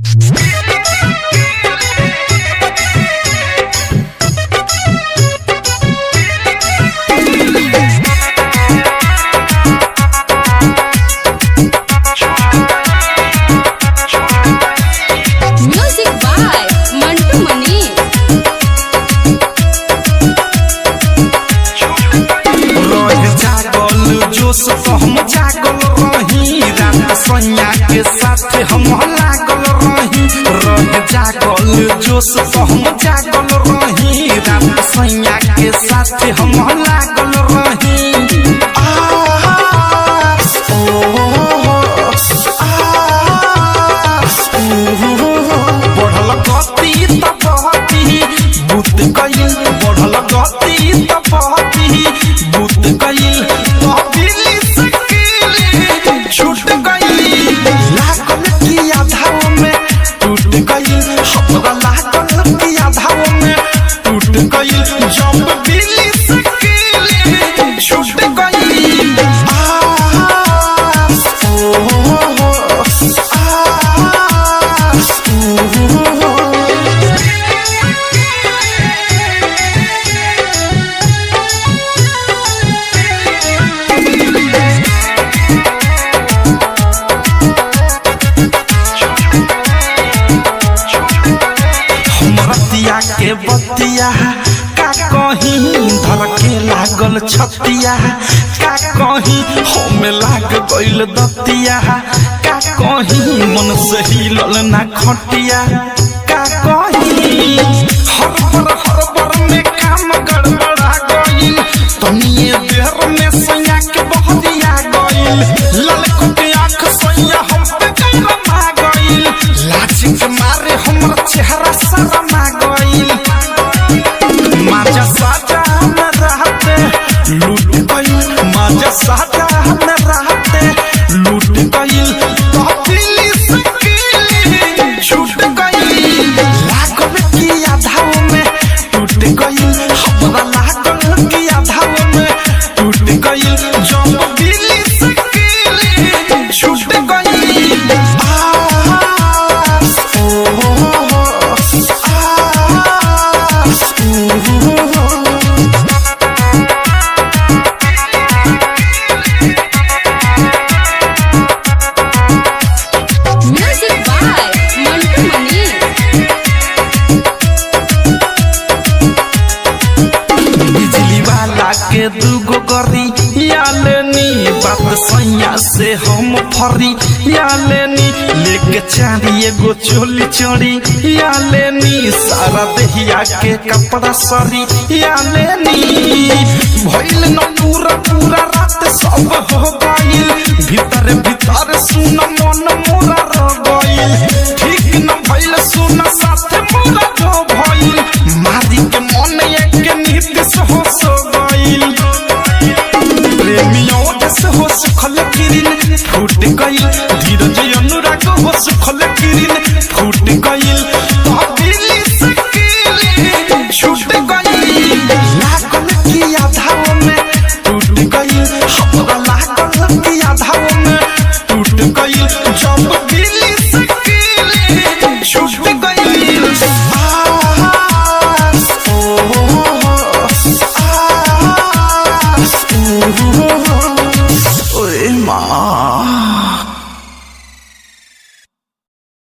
Music by Mantu Mani. रह जागल जोश तो हम जागल रही, रात सैया के साथ हम लागल रही। रह जागल जोश तो हम जागल रही, रात सैया के साथ हम लागल रही। आ, ओ, आ, ऊ, बढ़ल गति त बहती बुत गइल, बढ़ल गति त बहती बुत गइल, तो बिजली से कीली छूट गइल। लागल कि आधाव में टूट गइल, हमरा लागल कि आधाव में टूट गइल, जब बिजली से कीली छूट गइल। आ, ओ, आ, ऊ। रतिया के बतिया का कहीं, धर के लागल छतिया का कहीं, हम लाग गइल दतिया का कहीं, मन से हिलल ना खटिया का कहीं। हर पर हर पर में काम गड़बड़ा गइल, तनिए देर में सैया के बहरिया गइल। लाल के आँख सैया हम पे गरमा गइल, लाज के मारे हमर चेहरा शरमा गइल। माजा साजा में रहते लूट गइल, माजा साजा में रहते लूट गइल, तो दिल्ली से कीली छूट गइल। लागल कि आधाव में टूट गइल, हमरा लागल कि आधाव में टूट गइल, जब दिल्ली से कीली छूट गइल। आ, ओ, आ, ऊ। Music by Mantu Mani. बिजली वाला के दूगो गरी या लेनी, बात सैया से हम फरी या लेनी, लेके चारी एगो चोली चोरी या लेनी, सारा दहिया के कपड़ा सरी या लेनी। भइल न पूरा पूरा रात सब हो गइल, भीतर भीतर सुन मन मोरा रो गइल। ठीक न भइल सुन साथ मोरा जो भइल, मारी के मन एक नीति से हो सो गइल। प्रेमियों जैसे हो सुखल किरिन फूट गइल, धीरज अनुराग हो सुखल किरिन फूट गइल, तो दिल्ली से कीली छूट गइल। लागल कि आधाव में टूट गइल, हमरा लागल कि आधाव में टूट गइल, जब दिल्ली